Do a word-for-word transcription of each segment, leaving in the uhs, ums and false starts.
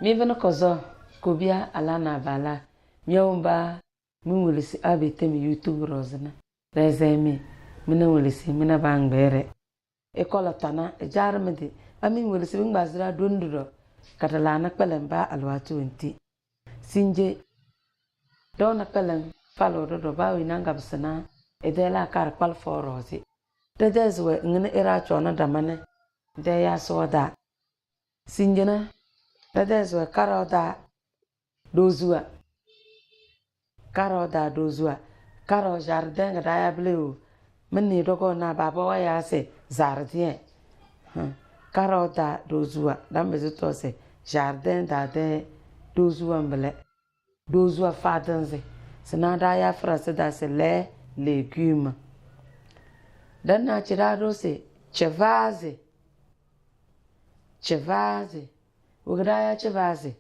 Mi vini kozo, kobia ala na bala, mi awumba, mi welesi abi te mi YouTube rozina. Reze mi, mi na welesi, mi na bangbere. Ikola tana, ijari mi di, ami welesi bi ngbazira dundudo, kadala na kpelem ba alwatu wenti. Sinje, doo na kpelem falo dodo ba wi na ngabisina, idela kar kpal forozi. Dede ziwe ngini ira chona damane, de ya soda. Sinjina, dede ziwe karo da dozua. Karo da dozua. Karo jardin ga da ya bile o. Mini dogo na baba wa ya se jardin. Hmm. Karo da dozua. Dan bezi to se jardin da de dozua mbele. Dozua fadinzi. Sina da ya frase da se les légumes. Dan na ci da do se cevazi. Cevazi. Wegedaya cevazi.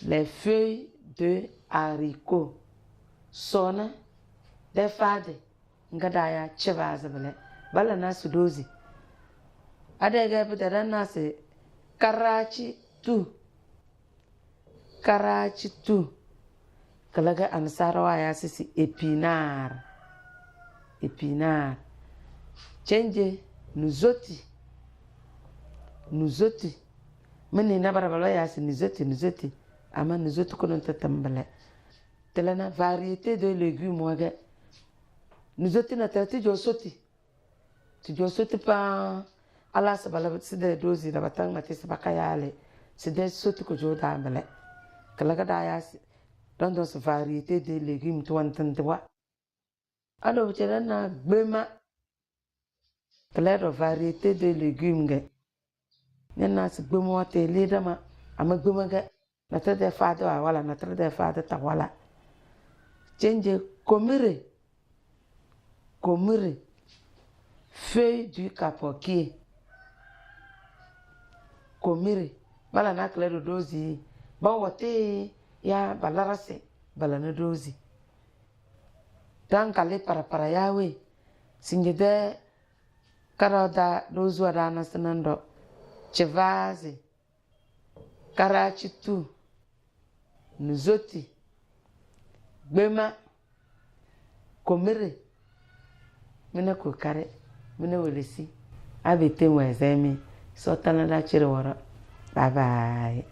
Les feuilles de haricot. Sona de fadi. Ngedaya cevazi bele. Bala na si dozi. Adege bidada na si karachi tu. Karachi tu. Kelege anasarawa ya sisi épinard. Épinard. Cenje nuzoti. Nuzoti. Mini na barabala ya si nuzoti, nuzoti. Ama nuzoti kono tete mbele. Tele na variété de légumes wege. Nuzoti na tele ti jo soti. Ti jo soti paa. Ala si bala si de dozi na batang mati si baka yale. Si de soti ko jo da mbele. Kelege da ya si. Don don si variété de légumes ti wan tente wa. Ado bi chere na gbema. Kele do variété de légumes ge. Nye na si gbema wa te le dama. Ama gbema ge. Na tere de fadi wa wala, na tere de fadi ta wala. Cenje komire. Komire. Feuille du capoquier. Komire. Bala na kele do dozi. Ba wate ya balarase. Bala na dozi. Dankali parapara yawe. Sinjide karo da dozua da na sinando. Cevazi. Karachi tu. Nuzoti. Gbema. Komire. Mina kokare. Mina welesi. Abi te weze mi. So tana da chere woro. Bye bye.